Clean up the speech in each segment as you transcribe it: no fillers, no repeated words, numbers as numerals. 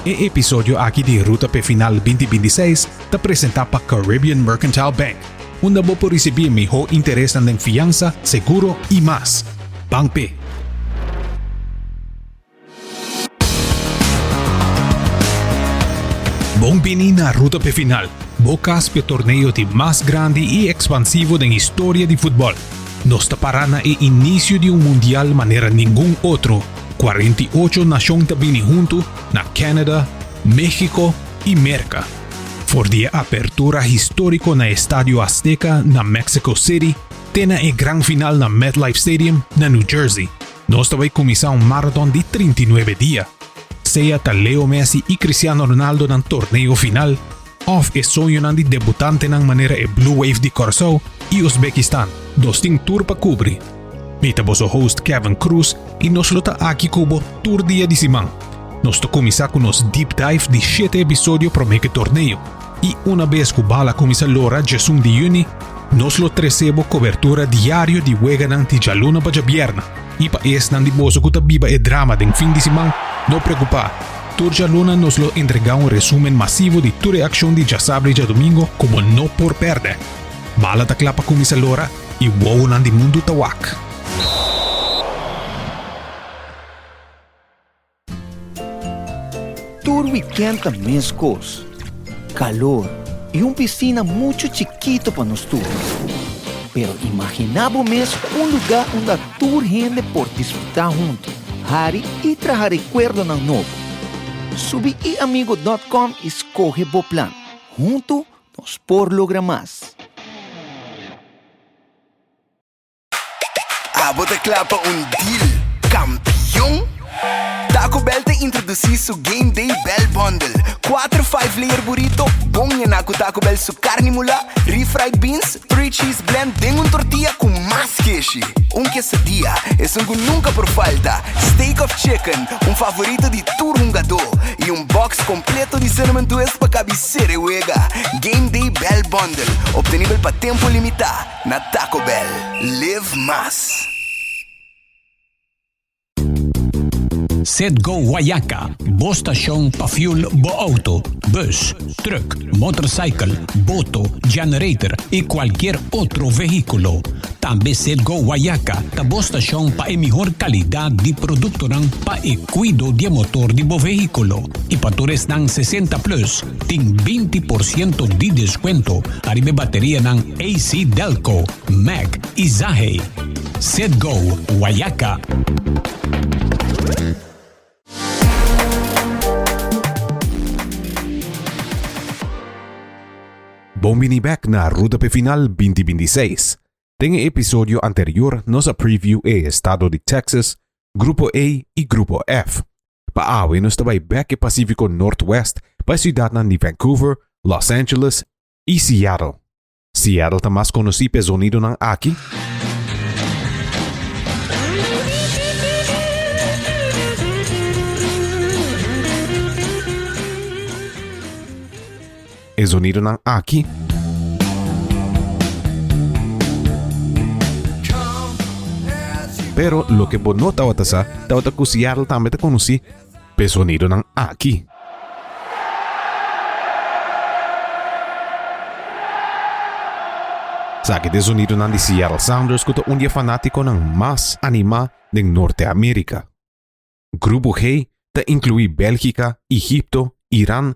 E episodio aki di Ruta p'e Final 2026 ta presenta pa Caribbean Mercantile Bank, unda bo por ricibi e miho interesnan den fiansa, seguro y mas. Ban p'e! Bon bini na Ruta p'e Final, bo cas p'e torneo di mas grandi y expansivo den historia di futbol. Nos ta para na e inicio di un mundial manera ningun otro, 48 nacion ta bini huntu na Canada, Mexico y Merca. For di e apertura historico na Estadio Azteca na Mexico City te na e gran final na MetLife Stadium na New Jersey, nos ta bay cuminsa un marathon di 39 dia. Sea ta Leo Messi y Cristiano Ronaldo nan torneo final, Òf e soñonan di debutantenan manera e Blue Wave di Kòrsou i Uzbekistan. Nos tin tur pa kubri. Mi ta boso host Kevin Cruz i nos lo ta aki ku bo tur dia di siman. Nos ta kuminsá ku nos deep dive di shete episodio promé ku e torneo. I una bes ku bala kuminsá lora djesun di yüni, nos lo trese bo kobertura diario di weganan di djaluna pa djabièrna. I pa esnan di boso ku ta biba e drama den fin di siman, no preokupá! Tur djaluna nos lo entregá un resumen masivo di tur e akshon di djasabra i djadumingo ku bo no por pèrdè. Bala ta kla pa kuminsá lora i wowonan di mundu ta wak. Tur wikènt ta meskos, kalor i un pisina muchu chikito pa nos tur. Pero imaginá bo mes un lugá unda tur hende por disfrutá huntu. Hari i traha rekuerdonan nobo. Subi iamigo dòt kòm i skohe bo plan. Huntu nos por logra mas. Abo ta kla pa un deal kampion? Taco Bell ta introdusí su Game Day Bell Bundle, kuater five layer burrito bon yená ku Taco Bell su karni mulá, refried beans, Three cheese blend den un tortilla cu mas keshi. Un quesadilla, esun cu nunca por falta, steak of chicken, un favorito di tur hungadó, y un box completo di cinnamon twist pa cabicera e wega. Game Day Bell Bundle, obtenibel pa tempo limita na Taco Bell. Live mas! Citgo Guayaca, bo stashon pa fuel bo auto, bus, truck, motorcycle, boto, generator y cualkier otro vehiculo. Tambe Citgo Guayaca ta bo stashon pa e mihor calidad di productonan pa e cuido di e motor di bo vehiculo. Y pa tur esnan 60 plus tin 20% di descuento ariba e baterianan AC Delco, Mack y Zahe. Citgo Guayaca. Bon bini bek na Ruta p'e Final 2026. Den e episodio anterior nos a preview e estado di Texas, Grupo A i Grupo F. Pa awe nos ta bai bek e Pacifico Northwest pa e ciudadnan di Vancouver, Los Angeles i Seattle. Seattle ta mas konosí p'e zonidonan aki. E zonidonan aki. Pero loke bo no tabata sa tabata ku Seattle tambe ta konosí p'e zonidonan aki. Esaki ta e zonidonan di Seattle Sounders ku ta un di e fanátikonan mas animá den Norte Amérika. Grupo G ta inkluí Bélgika, Egipto, Iran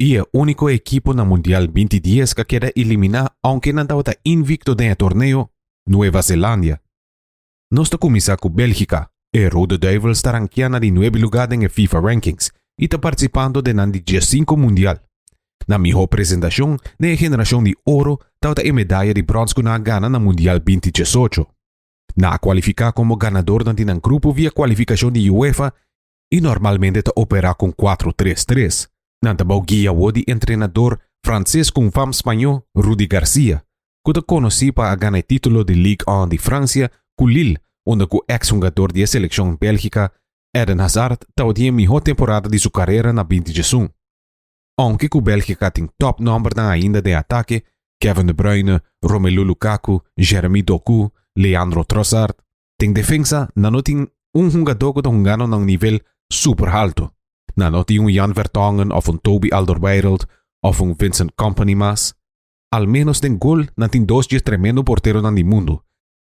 i e úniko ekipo na Mundial 2010 ku a keda eliminá ounke nan tabata invikto den e torneo, Nueva Zelandia. Nos ta kuminsá ku Bélgika. E Rode Duivels ta rankiá na di nuebe lugá den e FIFA Rankings i ta partisipando den nan di diesinku Mundial. Nan mihó presentashon den e generashon di oro tabata e medaya di bròns ku nan a gana na Mundial 2018. Nan a kualifiká komo ganadornan di nan grupo via kualifikashon di UEFA i normalmente ta operá ku un kuatro tres tres. Nan ta bou guia awor di entrenador franses ku un fam spañó, Rudi Garcia, ku ta konosí pa a gana e título di Ligue 1 di Fransia ku Lille, unda ku eks hungador di e selekshon Bélgika, Eden Hazard, tabatin e mihó temporada di su karera na 2011. Ounke ku Bélgika tin tòp nòmbernan ainda den atake, Kevin De Bruyne, Romelu Lukaku, Jeremy Doku, Leandro Trossard, den defensa nan no tin un hungadó ku ta hungando na un nivel super haltu. Nan no tin un Jan Vertonghen of un Toby Alderweireld of un Vincent Kompany mas. Al menos den gol nan tin dos dje tremendo porteronan di mundu,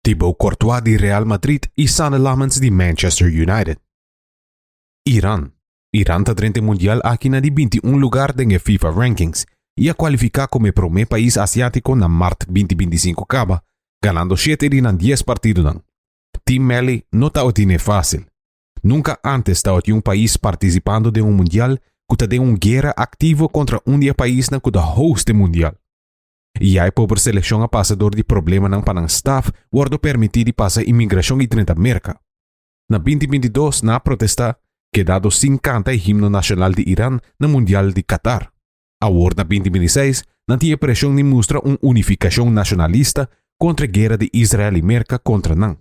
Thibaut Courtois di Real Madrid i Sanne Lammens di Manchester United. Iran. Iran ta drenta e mundial aki na di 21 lugar den e FIFA Rankings i a kualifiká komo e promé pais asiátiko na mart 2025 kaba, ganando shete di nan dies partidonan. Team Melli no tabatin e fásil. Nunka ántes tabatin un pais partisipando den un mundial ku ta den un guera aktivo kontra un di e paisnan ku ta host e mundial. I ya e pober selekshon a pasa dor di problemanan pa nan staf wòrdu permití di pasa imigrashon i drenta Merka. Na 2022 nan a protestá kedado sin kanta e himno nashonal di Iran na mundial di Qatar. Awor na 2026 nan tin e preshon di mustra un unifikashon nashonalista kontra e guera di Israel i Merka kontra nan.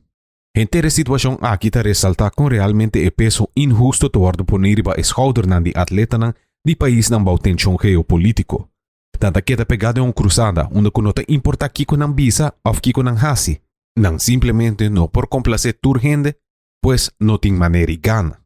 Henter e situashon aki ta resaltá kon realmente e peso inhusto ta wòrdu poní riba e skoudernan di atletanan di paisnan bou tenshon geopolítiko. Nan ta keda pegá den un krusada unda ku no ta importá kiko nan bisa òf kiko nan hasi, nan simplemente no por komplasé tur hende, pues no tin manera di gana.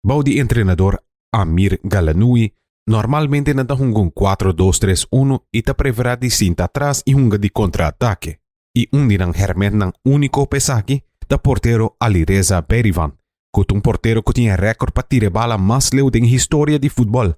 Bou di entrenador Amir Ghalenoei, normalmente nan ta hunga un kuatro dos tres uno i ta preferá di sinta atras i hunga di kontraatake. I un di nan hèrmèntnan úniko pa esaki ta portero Alireza Berivan, ku ta un portero ku tin e rèkòrt pa tira e bala mas leu den historia di futbòl,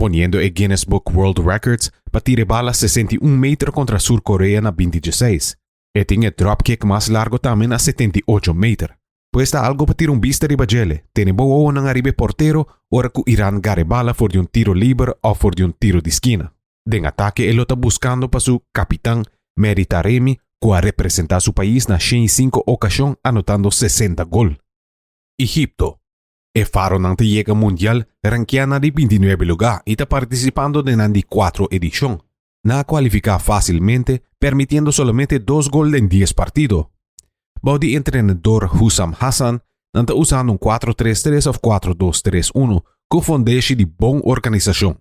poniendo e Guinness Book World Records pa tira e bala 61 meter kontra Sur Korea na 2016. E tin e dropkick mas largo tambe na 78 meter. Pues ta algo pa tira un bista riba djele, tene bo wowonan ariba e portero ora ku Iran gara e bala for di un tiro liber òf for di un tiro di skina. Den atake e lo ta buskando pa su kapitan Mehdi Taremi ku a representá su pais na 105 okashon anotando 60 gol. Egipto. E faronan ta yega mundial rankiá na di 29 lugá i ta partisipando den nan di kuatro edishon. Nan a kualifiká fásilmente permitiendo solamente dos gol den dies partido. Bou di entrenador Hussam Hassan nan ta usando un kuatro tres tres òf kuatro dos tres uno ku fondeshi di bon organisashon.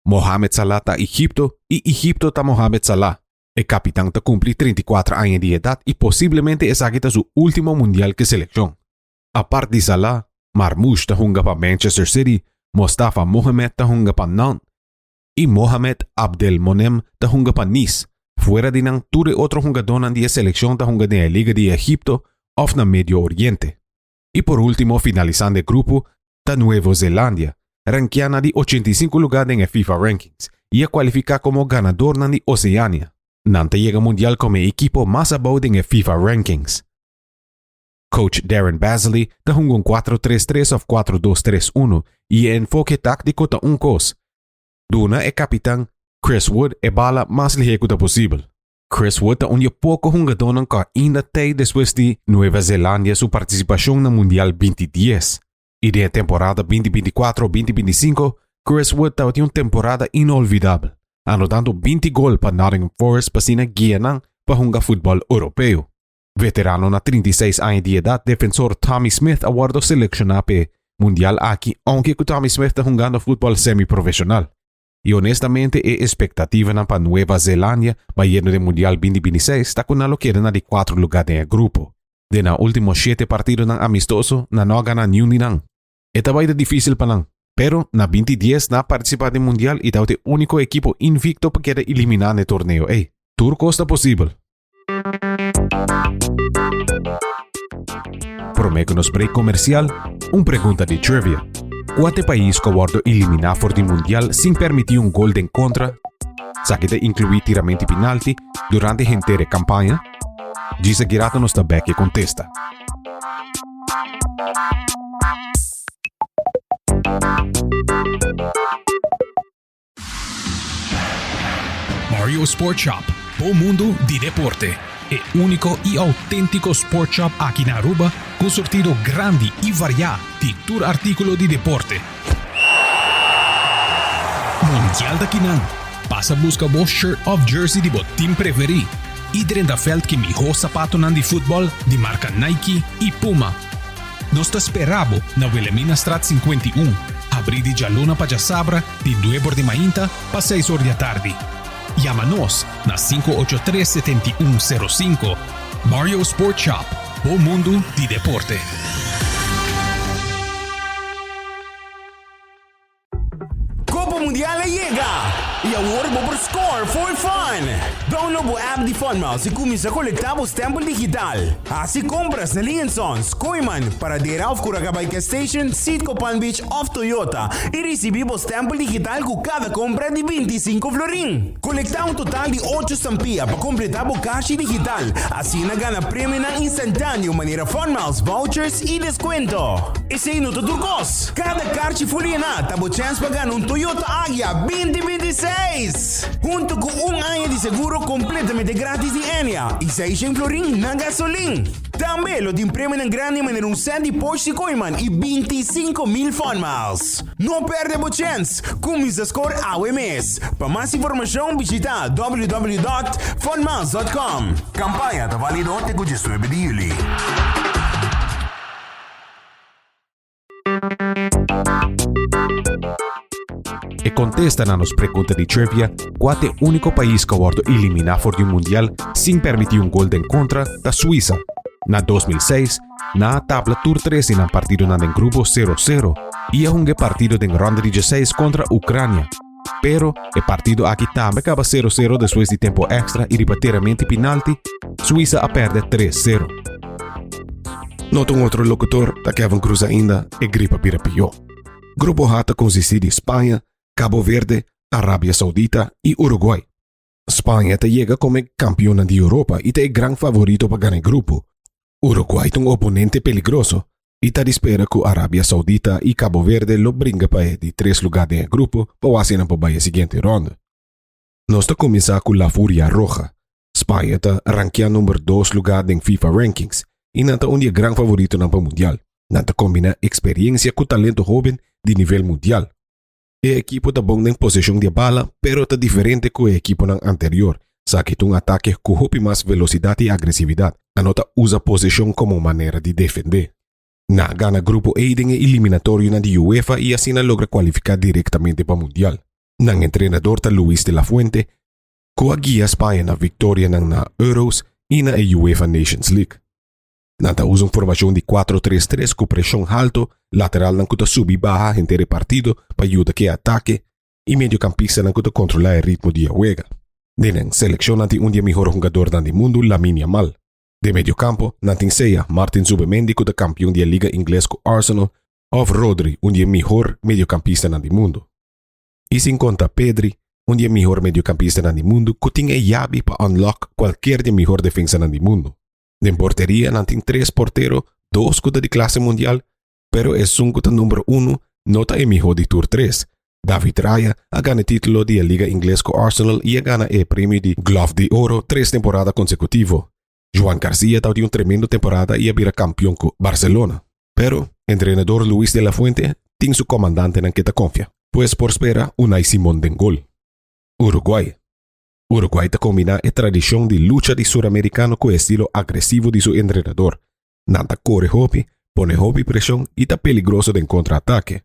Mohamed Salah ta Egipto i Egipto ta Mohamed Salah. E kapitan ta kumpli 34 aña di edat i posiblemente esaki ta su último mundial ku e selekshon. Apart di Salah, Marmoush ta hunga pa Manchester City, Mostafa Mohamed ta hunga pa Nantes i Mohamed Abdelmonem ta hunga pa Nice. Fuera di nan tur e otro hungadónan di e selekshon ta hunga den e liga di Egipto òf na Medio Oriente. I por último finalisando e grupo ta Nuevo Zelandia, rankiá na di 85 lugá den e FIFA Rankings i a kualifiká komo ganadornan di Oseania. Nan ta yega mundial komo e ekipo mas abou den e FIFA Rankings. Coach Darren Bazeley ta hunga un 4-3-3 òf 4-2-3-1 i e enfoke táktiko ta un kos, duna e kapitan Chris Wood e bala mas lihé ku ta posibel. Chris Wood ta un di e poko hungadónan ku ainda t'ei despues di Nueva Zelandia su partisipashon na Mundial 2010. I den e temporada 2024 2025, Chris Wood tabatin un temporada inolvidabel, anotando 20 gol pa Nottingham Forest pa asina guia nan pa hunga futbòl Europeo. Veterano na 36 aña di edat, defensor Tommy Smith a wòrdu selekshoná p'e Mundial aki, ounke ku Tommy Smith ta hungando futbòl semi-profeshonal. I honestamente e espektativanan pa Nueva Zelandia bayendo den Mundial 2026 ta ku nan lo keda na di kuatro lugá den e grupo. Den nan último shete partidonan amistoso nan no a gana niun di nan. E ta bai ta difísil pa nan, pero na 2010 nan a partisipá den Mundial i tabata e úniko ekipo invikto pa keda eliminá na e torneo ei. Tur kos ta posibel. Promé ku nos break komersial, un pregunta di trivia. Kua ta e pais ku a wòrdu eliminá for di Mundial sin permití un gol den kontra, esaki ta inkluí tiramento di pinalti, durante henter e kampaña? Djis aki rato nos ta bèk e kontesta. Mario Sport Shop, bo mundo di deporte. E único y auténtico sport shop aki na Aruba cu surtido grandi y variá di tur artículo di deporte. Mundial ta kinan! Pasa busca bo shirt of jersey di bo team preferí y drenta veld ki mihó zapatonan di futbol di marca Nike y Puma. Nos ta spera bo na Wilhelminastraat 51, habrí di djaluna pa djasabra di nuebe or di mainta pa seis or di atardi. Yama nos na 583 7105. Mario Sport Shop, bo mundu di deporte. Mundial a yega! Y awor bo por score for fun! Download bo app di Funmiles y cuminsa colecta bo stempel digital. Haci compras na Lee Sons, Kooyman, Paradera of Curacabay Gas Station, Citgo Palm Beach of Toyota y ricibi bo stempel digital cu cada compra di 25 florin. Colecta un total di ocho stampia pa completa bo cashi digital, asina gana premionan instantaneo manera Funmiles, vouchers y descuento. Esei no ta tur kos! Kada karchi fuliená ta bo chèns pa gana un Toyota Agya 2026! Huntu ku un aña di seguro kompletamente gratis di Enea i seishen florin na gasolin. Tambe lo tin premionan grandi manera un sèt di Porsche di Kooiman i 25,000 Fun Miles. No pèrdè bo chèns! Kuminsá skor awe mes! Pa mas informashon bishitá www.funmiles.com. Kampaña ta válido te ku 19 di yüli. E kontesta na nos pregunta di trivia, kua ta e úniko pais ku a wòrdu eliminá for di un mundial sin permití un gol den kontra, ta Suisa. Na 2006, nan a tabla tur tres di nan partidonan den grupo sero sero i a hunga e partido den ronda di dieseis kontra Ukrania. Pero, e partido aki tambe kaba sero sero despues di tempo extra i riba teramenti pinalti, Suisa a pèrdè tres sero. No ta un otro locutor ta Kevin Cruz ainda e grip a bira pió. Grupo H ta konsistí di Spaña, Cabo Verde, Arabia Saudita i Uruguay. Spaña ta yega komo e kampionnan di Europa i ta e gran favorito pa gana e grupo. Uruguay ta un oponente peligroso i ta di spera ku Arabia Saudita i Cabo Verde lo bringa pa e di tres lugá den e grupo pa wak nan por bai e siguiente ronda. Nos ta kuminsá ku La Furia Roja. Spaña ta rankeá number dos lugá den FIFA Rankings i nan ta un di e gran favoritonan pa Mundial. Nan ta kombiná eksperiensia ku talento hóben di nivel mundial. E ekipo ta bon den poseshon di e bala pero ta diferente ku e ekiponan anterior. Esaki ta un atake ku hopi mas velosidat i agresividat. Nan no ta usa poseshon komo un manera di defendé. Nan a gana Grupo E den e eliminatorionan di UEFA i asina logra kualifiká direktamente pa Mundial. Nan entrenador ta Luis de la Fuente ku a guia Spaña na viktorianan na Euros i na e UEFA Nations League. Nan ta usa un formashon di kuatro tres tres ku preshon halto, lateralnan ku ta subi baha henter e partido pa yuda ku e atake i mediokampistanan ku ta kontrolá e ritmo di e wega. Den nan selekshon nan tin un di e mihor hungadornan di mundu Lamine Yamal. Den mediokampo nan tin sea Martin Zubimendi ku ta kampion di e liga ingles ku Arsenal òf Rodri un di e mihor mediokampistanan di mundu. I sin konta Pedri, un di e mihor mediokampistanan di mundu ku tin e yabi pa unlock kualkier di e mihor defensanan di mundu. Den porteria nan tin tres portero, dos ku ta di klase mundial, pero esun ku ta number uno no ta e mihó di tur tres. David Raya a gana e título di e liga ingles ku Arsenal i a gana e premio di Glove di Oro tres temporada konsekutivo. Joan Garcia tabatin un tremendo temporada i a bira kampion ku Barcelona. Pero, entrenador Luis de la Fuente tin su komandantenan ke ta konfia. Pues por spera Unai Simon den gol. Uruguay. Uruguay ta kombiná e tradishon di lucha di suramerikano ku e estilo agresivo di su entrenador. Nan ta kore hopi, pone hopi preshon i ta peligroso den kontra-atake.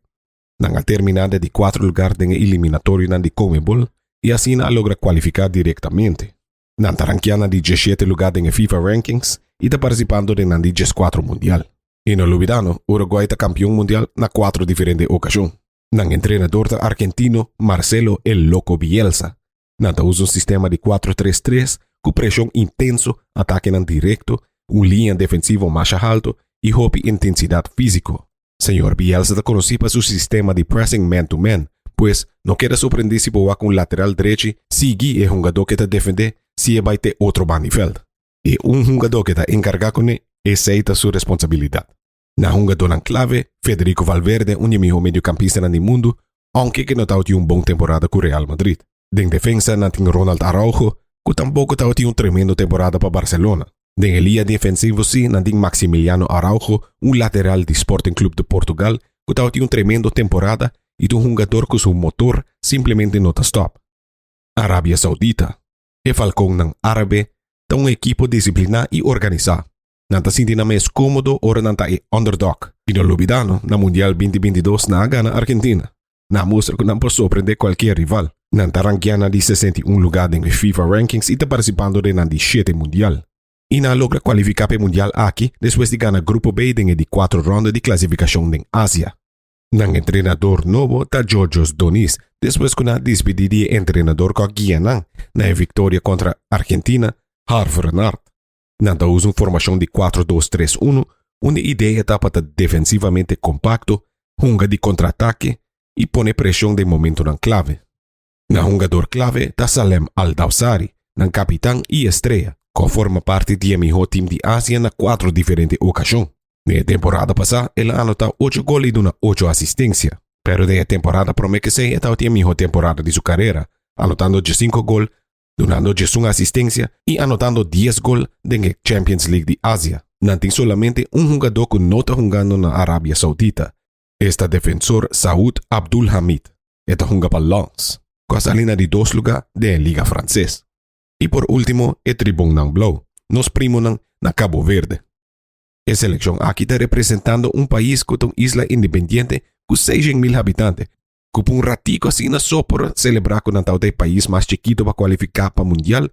Nan a terminá den di kuatro lugar den e eliminatorionan di Conmebol i asina a logra kualifiká direktamente. Nan ta rankiá na di diesshete lugá den e FIFA Rankings i ta partisipando den nan di dieskuatro Mundial. I no lubidá no, Uruguay ta kampion mundial na kuatro diferente okashon. Nan entrenador ta argentino Marcelo El Loco Bielsa. Nan ta usa un sistema di kuatro tres tres ku preshon intenso, atakenan direkto, un liña defensivo masha halto i hopi intensidat físiko. Señor Bielsa ta konosí pa su sistema di pressing man to man, pues no keda sorprendí si bo wak un lateral drechi sigui e hungadó ke ta defendé si e bai te otro banda di vèlt. E un hungadó ke ta enkargá kuné, esei ta su responsabilidat. Na hungadónan klave, Federico Valverde, un di e mihó mediokampistanan di mundu, ounke ke no tabatin un bon temporada ku Real Madrid. Den defensa nan tin Ronald Araujo, ku tampoko tabatin un tremendo temporada pa Barcelona. Den e liña defensivo si nan tin Maximiliano Araujo, un lateral di Sporting Club de Portugal, ku tabatin un tremendo temporada i ta un hungador ku su motor simplemente no ta stòp. Arabia Saudita, E Falconnan Árabe ta un ekipo disipliná i organisá. Nan ta sinti nan mes kómodo ora nan ta e underdog. I no lubidá no, na Mundial 2022 nan a gana Argentina. Nan a mustra ku nan por sorprendé kualkier rival. Nan ta rankiá na di 61 lugá den e FIFA Rankings i ta partisipando den nan di shete Mundial. I nan a logra kualifiká pa e Mundial aki despues di gana Grupo B den e di kuatro ronda di klasifikashon den Asia. Nan entrenador nobo ta Georgios Donis. despues ku nan a dispidí di e entrenador ku a guia nan na e viktoria kontra Argentina, Herve Renard. Nan ta usa un formashon di kuatro dos tres unu unda e idea ta pa ta defensivamente kompakto, hunga di kontraatake i pone preshon den momentunan klave. Nan hungador klave ta Salem Al Dawsari, nan kapitan i estrea, ku a forma parti di e mihó tim di Asia na kuatro diferente okashon. Den e temporada pasá el a anotá ocho gol i duna ocho asistensia. Pero den e temporada promé k'esei e tabatin e mihó temporada di su karera, anotando diesinko gol, dunando diesun asistensia i anotando dies gol den e Champions League di Asia. Nan tin solamente un hungadó ku no ta hungando na Arabia Saudita, esta defensor Saud Abdulhamid. E ta hunga pa Lens, ku a sali na di dos lugá den e liga franses. I por último e tribonnan blou, nos primonan na Cabo Verde. E selekshon aki ta representando un pais ku ta un isla independiente ku 600.000 habitante, ku pa un ratiku asina so por selebrá ku nan tabata e pais mas chikito pa kualifiká pa mundial,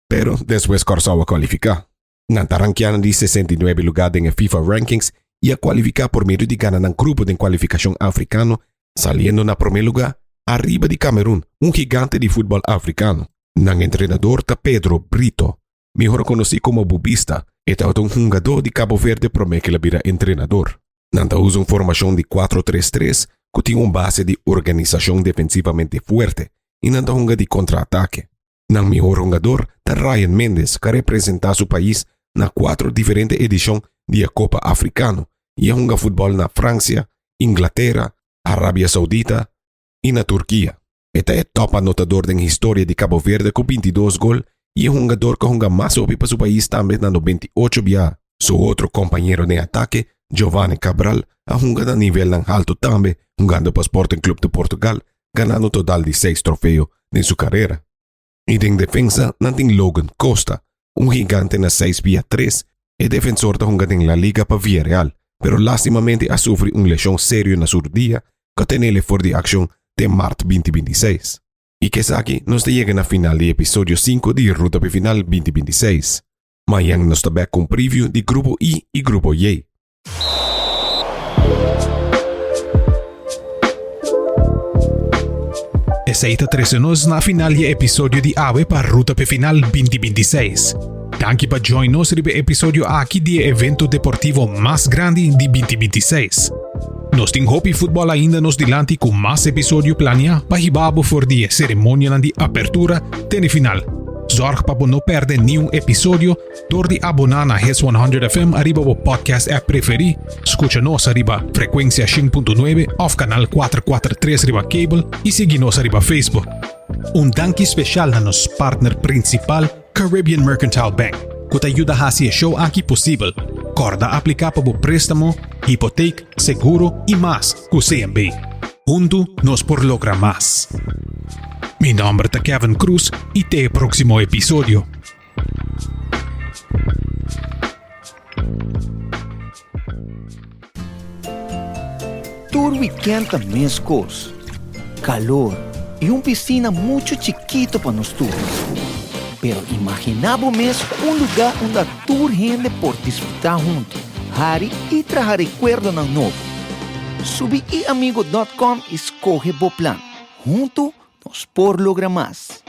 pero despues Kòrsou a kualifiká. Nan ta rankiá na di 69 lugá den e FIFA Rankings i a kualifiká por medio di gana nan grupo den kualifikashon afrikano, saliendo na promé lugá ariba di Kamerun, un gigante di futbòl afrikano. Nan entrenador ta Pedro Brito, mihor konosí komo Bubista, e tabata un hungadó di Cabo Verde promé ku el a bira entrenador. Nan ta usa un formashon di kuatro tres tres ku tin un base di organisashon defensivamente fuerte i nan ta hunga di kontraatake. Nan mihor hungador ta Ryan Mendes ku a representá su pais na kuatro diferente edishon di e Kopa Afrikano i a hunga futbòl na Fransia, Inglatera, Arabia Saudita i na Turkia. E ta e tòp anotador den historia di Cabo Verde ku 22 gol i e hungador ku a hunga mas hopi pa su pais tambe na 98 biaha. Su otro kompañero den atake, Giovanni Cabral, a hunga na nivelnan haltu tambe hungando pa Sporting Club de Portugal, ganando un total di seis trofeo den su karera. I den defensa nan tin Logan Costa, un gigante na seis pia tres, e defensor ta hunga den La Liga pa Villarreal, pero lastimamente a sufri un leshon serio na su rudia ku a tenele for di akshon te mart 2026. I ku esaki nos ta yega na final di episodio sinku di Ruta p'e Final 2026. Mañan nos ta bek ku un preview di Grupo I i Grupo J. Esei ta trese nos na final di e episodio di awe pa Ruta p'e Final 2026. Danki pa join nos riba e episodio aki di e evento deportivo mas grandi di 2026. Nos tin hopi futbòl ainda nos dilanti ku mas episodio plania pa hiba bo for di e seremonianan di apertura te na e final. Zorg pa bo no pèrdè niun episodio Dor di aboná na Hits 100 FM ariba bo podcast app preferí, skucha nos ariba frekuensia 100.9 òf kanal 443 riba kabel i sigui nos ariba Facebook. Un danki speshal na nos partner prinsipal Caribbean Mercantile Bank, ku ta yuda hasi e show aki posibel. Kòrda apliká pa bo préstamo, hipotek, seguro i mas ku CMB. Huntu nos por logra mas. Mi nòmber ta Kevin Cruz i te e próksimo episodio. Tur weekend ta mescos. Calor y un piscina mucho chikito pa nos tur. Pero imagina bo mes un lugar unda tur hende por disfruta hunto, hari y traha recuerdonan nobo. Subi iamigo dot com y scoge bo plan. Hunto nos por logra mas.